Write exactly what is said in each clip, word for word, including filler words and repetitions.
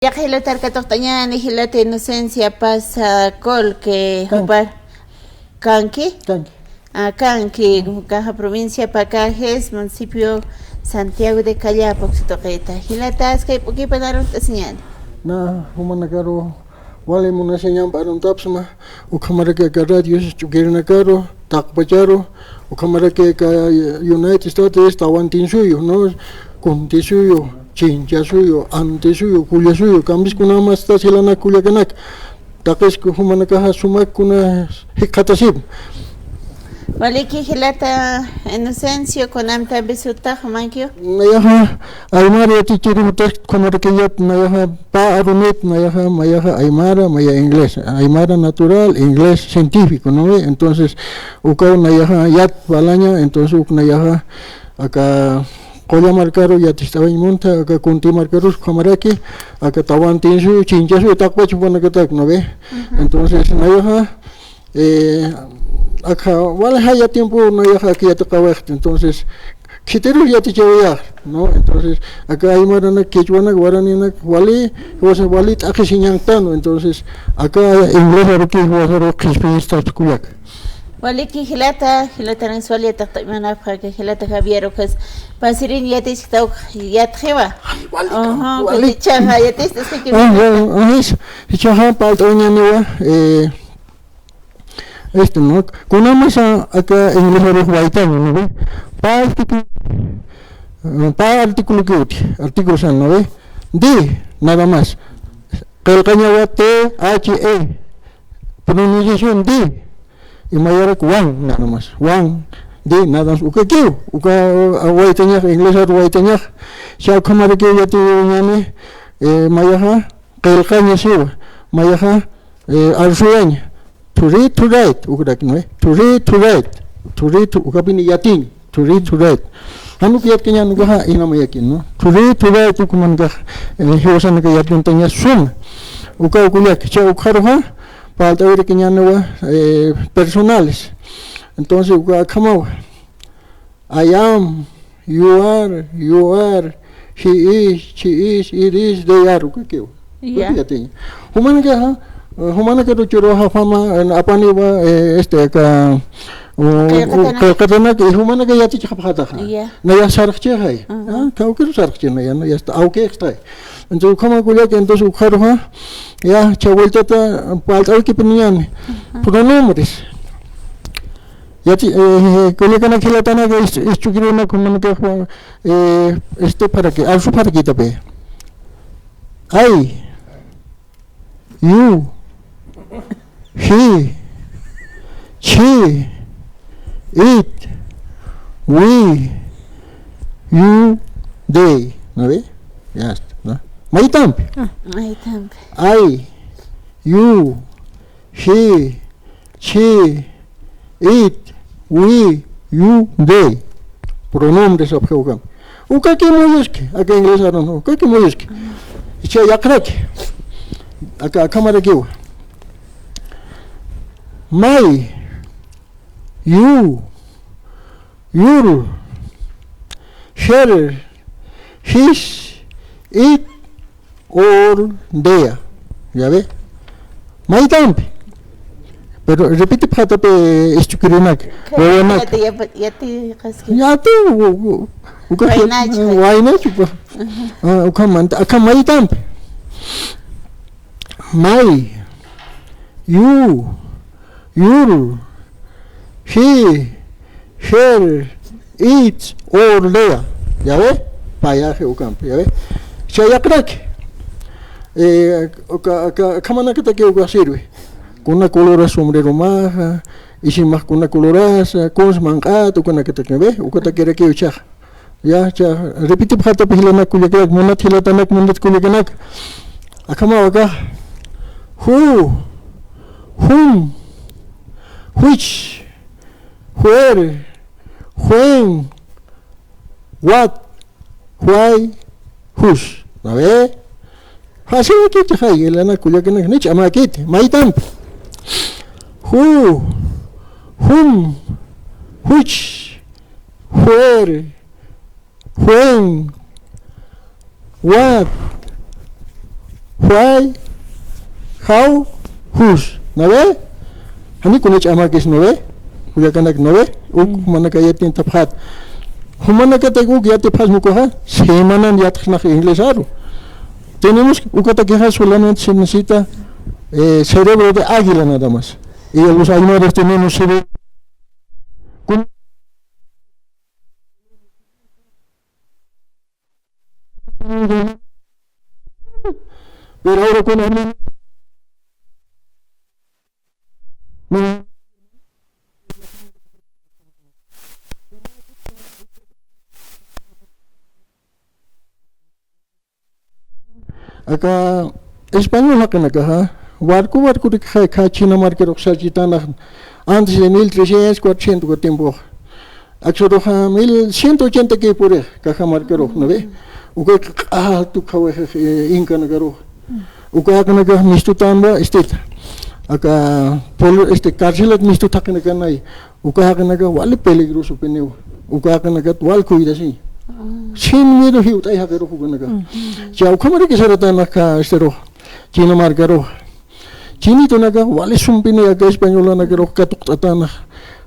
Yaqha jilata arkaruxt'añäni, jilata Inocencia Pasa Colque, Kanki. Jupar. Kanki? Kanki. Ah, Kanki, ujú, ukaxa provincia Pacajes, municipio Santiago de Callapa, uksa tuqita. Jilata, askay p'ukipan arunt'asiñäni. Na, jumanakaru wali munasiñamp aruntapxsma, ukhamaraki aka radio Ch'ukirinakaru, taqpacharu, ukhamaraki aka United States, Tawantinsuyu, ¿no? Kuntisuyu, Chinchasuyu, Antisuyu, Kullasuyu, kambis kunjamastas jilanaka kullakanak. Taqis jumanakaxa sumak kuna jikxatasipxi. Waliki jilata Inocencio, kunampi ampi sutax jumankiw. Nayaxa aymara yatichiru jutas, ukhamaraki yat, nayaxa pä arunit, nayaxa mayaxa aymara, maya inglés. Aymara natural, inglés científico, ¿no ve? Entonces, ukaw nayaxa yat parlaña, entonces uk nayaxa aka Qulla markaru yaticht'awañ munta, aka Kunti markarus ukhamaraki, aka Tawantinsuyu, Chinchasuyu, taqpach jupanakatak, ¿no ve? Ujú. Entonces, nayaxa, eh, aka wali jaya tiempo nayaxa aka yatiqawayxti, entonces, khitirus yatichawayxti, ¿no? Entonces, aka aymaranak, quechuanak, guaraninak, wali, o sea, wali t'aqhisiñanktan, ¿no? Entonces, aka inglés aruki, o sea, qhispiyistas kullaka. Waliki jilata, jilata Renzo, wali yaticht'awañanapxi, jilata Javier, ukas pasirin yatichkta uk yatxiwa. Ay, wali, ajá, wali. Yatichaxa, yatichta, es que... Ah, bueno, ah, es, ichaxa parlt'awañäniwa, eh, este, ¿no? Kunamasa aka inglés arux waytaña, ¿no ve? Pä, este, eh, pä artículo que uti, artículo san, ¿no ve? Di, nada más. Qillqañawa T H E. Pronunciación di. Y mayarak wan, nada más. Wan, di, nada más. Ukakiw, uka, ah, waytañax, inglés aru waytañax. Cha ukhamarakiw yatiñäni, eh, mayaxa, qillqaña siwa. Mayaxa, eh, arsuwaña. To read, to write, ukrak, ¿no? To read, to write. To read, to, ukapini yatiñ. To read, to write. Jan uk yatkañäni ukaxa, ina mayakin, ¿no? To read, to write, uka mankax, eh, jiwasanaka yatuntaña suma. Uka, uka yak, cha ukxaruxa, parlt'awirakiñäniwa, eh, personales. Entonces, uka akhamawa. I am, you are, you are, he is, she is, it is, they are, ukakiw. Ya. Uka yatiñ. Jumanakaxa, eh, jumanakaru churwa jafama, eh, apaniwa, eh, este, aka, u, u, qillqatanak. Qillqatanak, y jumanaka yatichxapxataxa. Ya. Nayax sarxchixay. Ajá. Ah, kawkiru sarxchi naya, ¿no? Ya está, awkixtay. Entonces, ukhama kullaka, entonces, ukxaruxa, ya, cha vueltata, parlt'awikipiniñäni. Ajá. Pronombres. Yati, eh, kullakanak jilatanaka, is, Ch'ukirinak, jumanakax, eh, este, para que, arsu para que tape. I, you, he, she, it, we, you, they. ¿No ve? Ya está, ¿no? Maytampi. Ah. Maytampi. I, you, he, she, it, we, you, they. Pronombres sapxi ukham. Ukaki muyuski, aka inglés arun, ukaki muyuski. Icha yaqraki. Aka, akhamarakiwa. My, you, your, her, his, it, or their. ¿Ya ve? Maytampi. Pero repitipxatapi, Ch'ukirinak. Wawanak. Yati, yati, yati, qaski. Yati, u, u, uka, waynachu. Waynachu, pa. Ajá. Ah, ukhamanta, akha maytampi. My, you, your, he, her, it, or their. ¿Ya ve? Payaji ukampi, ¿ya ve? Chayaqraki. Eh, uka, uka, akhamanakataki uka sirve. Kuna colorasa sombreromaxa, isimax kuna colorasa, kuns manq'at, ukanakataki, ¿ve? Ukatakirakiw ichaxa. Ya, cha, repitipxatapi jilanak kullakanak, munat jilatanak, munat kullakanak. Akhamawa aka. Who, whom, which, where, when, what, why, whose. ¿No ve? Fácil, jilanak kullakanak, ni ch'amakiti, maytampi. Who, whom, which, where, when, what, pay, jaw, jus, ¿no ve? Jani kuna ch'amakis, ¿no ve? Kullakanak, ¿no ve? Uk jumanaka yatintapxät. Jumanakatak uk yatipxasma ukaxa, semanan yatxsnax inglesaru. Tenemos, ukatakixa solamente se necesita, eh, cerebro de águila nada más. Y los aymaras tenemos cerebro. Pero ahora con el Aka español jaqinakaxa, warku warkurik jay, jay china markarux sarchitanxa, antes de mil trescientos, cuatrocientos uka tiempoxa. Aksuruxa mil ciento ochenta kipurix, Cajamarcarux, ¿no ve? Uka q'al tukxawix, eh, incanakaruxa. Uka jaqinakax mistutanwa, este, aka pol-, este, carcelat mistut jaqinakanay. Uka jaqinakax wali peligrosopiniw. Uka jaqinakat wal cuidasiñ. Sin miedo jiwt'ay jaqirux ukanakax. Cha ukhamaraki saratanax aka, este, rux, china markarux. Chinitunakax wali sumpini aka españolanakarux katuqt'atanax.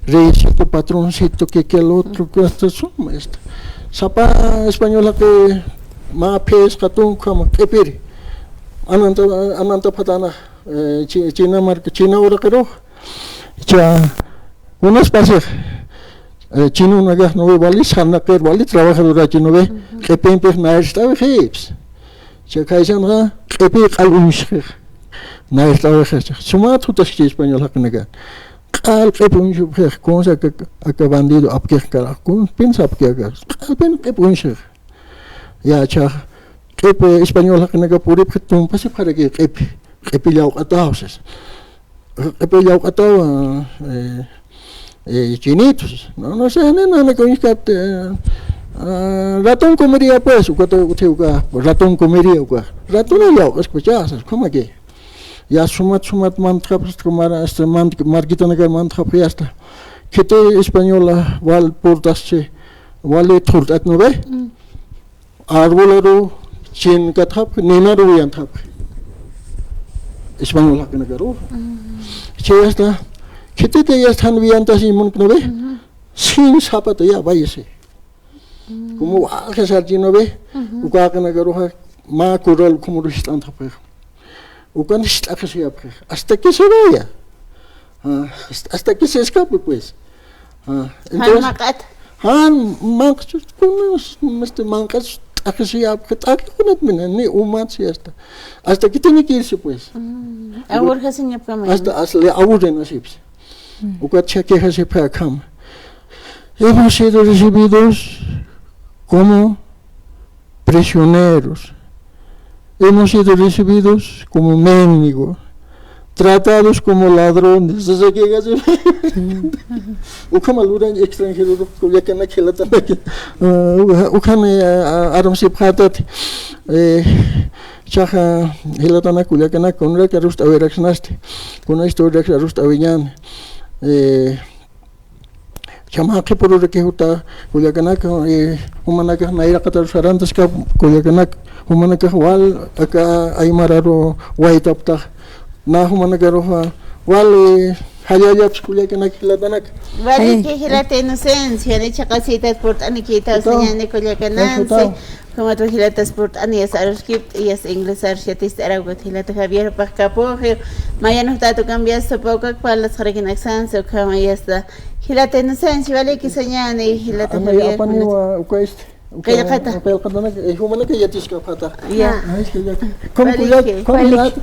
Reycito, patroncito, que, que el otro, que hasta suma, este. Sapa español jaqi mä phisqa tunka ukhama q'ipiri. Ananta, anantapxatanax, eh, chi-, china marka, china uraqirux. Cha, unas pasix, eh, chinunakax, ¿no ve? Wali sarnaqir, wali trabajadorachï, ¿no ve? Q'ipimpix nayrt'awixipxi. Cha, khaysanxa, q'ipi q'al uñsxix. Nayrt'awixix. Sumat jutaskchi español jaqinaka. Q'al q'ip uñsipxix, kunsa aka, aka bandido apkix carajo, kunsa apki aka. Q'alpin q'ip uñsxix. Ya, cha, q'ip español jaqinaka puripxi, tumpasipxaraki q'ip, q'ipi llawq'ataw, sas. Q'ipi llawq'ataw, eh, eh, chinitos. No, no sé, ni nana con este, eh, ah, ratón comería, pues, uka te, uka te, uka, ratón comería, uka. Ratón llawq'aspa, cha, sas, ¿cómo que? Ya sumat, sumat mantxapxi, este, mar-, este, mant-, markitanakar mantxapxi, ya está. Khiti española wal purtaschi, wali thurt'at, ¿no ve? Arbolaru chinkatxapxi, ninaru wiyantxapxi. Español jaqinakaru. Chay hasta, khititi ya está, jan wiyantasiñ munki, ¿no ve? Sin zapato, ya, váyase. Como walja sarchi, ¿no ve? Uka jaqinakaruxa mä corral ukhamaru jist'antxapxi. Ukan jist'axasiyapxi. Hasta que se vaya. Ah, hasta, hasta que se escape, pues. Ah, entonces, jan manq'at. Jan manq'at, kunas, este, manq'at t'aqhisiyapxi, t'aqhi kunat mina, ni umat si hasta. Hasta que tiene que irse, pues. Aburjasiñapxi. Hasta, hasta le aburren asipxi. Ukat chakixasipxi akham. Hemos sido recibidos como prisioneros. Hemos sido recibidos como mendigos, tratados como ladrones. Sasa khayasi. Ukhama luran extranjero, kullakanak jilatanaka. Ah, uka-, ukhami, ah, ah, armsipxätati. Eh, chaxa jilatanaka kullakanak, kunrak arust'awiraksnasti. Kuna historiarak arust'awiñäni. Eh, Chama qhipururaki juta kullakanaka, eh, jumanakax nayraqataru sarantaska kullakanaka, jumanakax wal aka aymararu waytaptax, na jumanakaruxa wal, eh, jallallapis kullakanaka jilatanaka. Waliki jilata Inocencia, ni chaqasitat purt'anikïtaw sañäni kullakanansi. Ukhamatwa jilatas purt'ani, yasta aruskipt'i, yasta inglesarus yatist'araw, ukat jilata Javierpax kapuxiw, mayan jutatat ukamp yasta pawkak parlasxarakinaksansa, ukhama yasta jilata Inocencia, waliki sañäni, jilata Javier. Apaniwa, uka este, uka qillqata. Qillqatanak, eh, jumanaka yatiskapxäta. Ya. Ah, es que ya. Waliki. Waliki.